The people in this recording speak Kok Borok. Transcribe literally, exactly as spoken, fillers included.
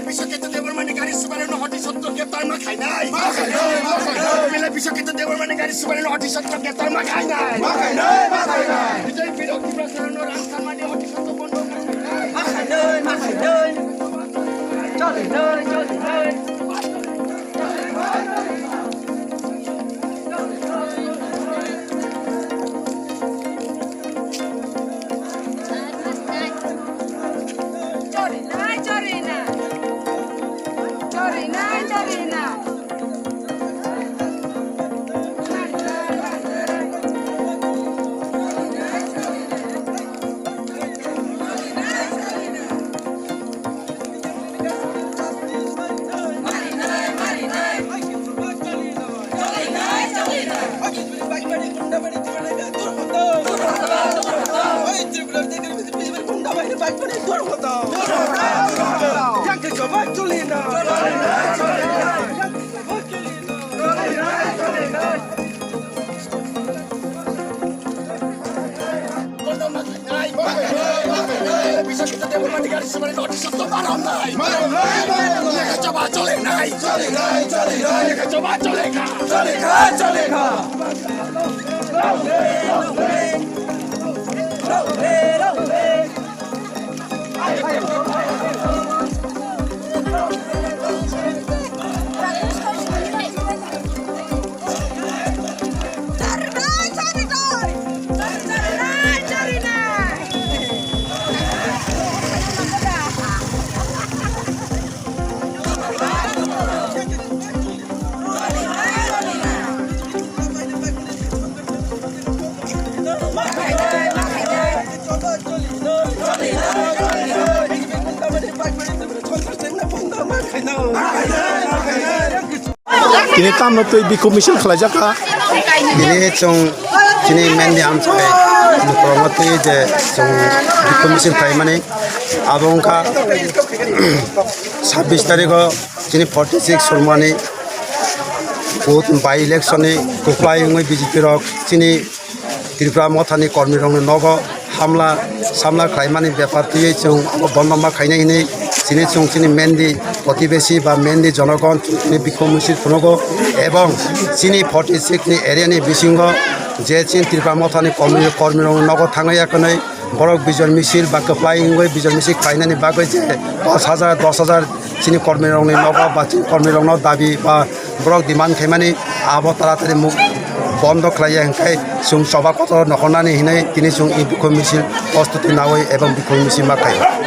Biswakito Debbarmani gari subareno hoti sotto greptar ma khainai. Ma khainai, ma khainai. Mila Biswakito Debbarmani gari subareno hoti sotto greptar ma khainai. Ma khainai, ma khainai. Bijay Biro Tipra Saranor Rang Samani hoti sotto bondo ma khainai. Ma khainai, ma khainai. Choli nai, choli nai. Chori na, chori na. Chori na, chori na. Lekha choba chole nai. Lekha choba chole kha. Chole kha, chole kha. Tini tamno twi bikhuk misil khlaijak kha. Tini chwng chini Mendi amchai nukhurokno twi je chwng bikhuk misil khlaimani abo wngkha sabbish tarikho chini forty six Surmani vote by election ni kwplai wngwi B J P rok chini Tripura mothani kormirokni nogo hamla samla khlaimani bepar twiwi chwng abo bondo ma khainai hinwi chini chwng chini Mendi protibesi ba Mendi jonogon chini bikhuk misil phunugo ebong chini forty six ni area ni bisingo je chini Tripura mothani kormi-, kormirokni nogo thangwi yakarnwi borok bijon misil ba kwplai wngwi bijon misil khlainani bagwi je pash hajar, dos hajar chini kormirokni nogo ba chini kormirokno dabi ba borok demand khaimani abo taratari muk bondo khlaiya hwnkhe chwng choba kotor nokhornani hinwi tini chwng i bikhuk misil prostuti nawi ebong bikhuk misil ma khaio.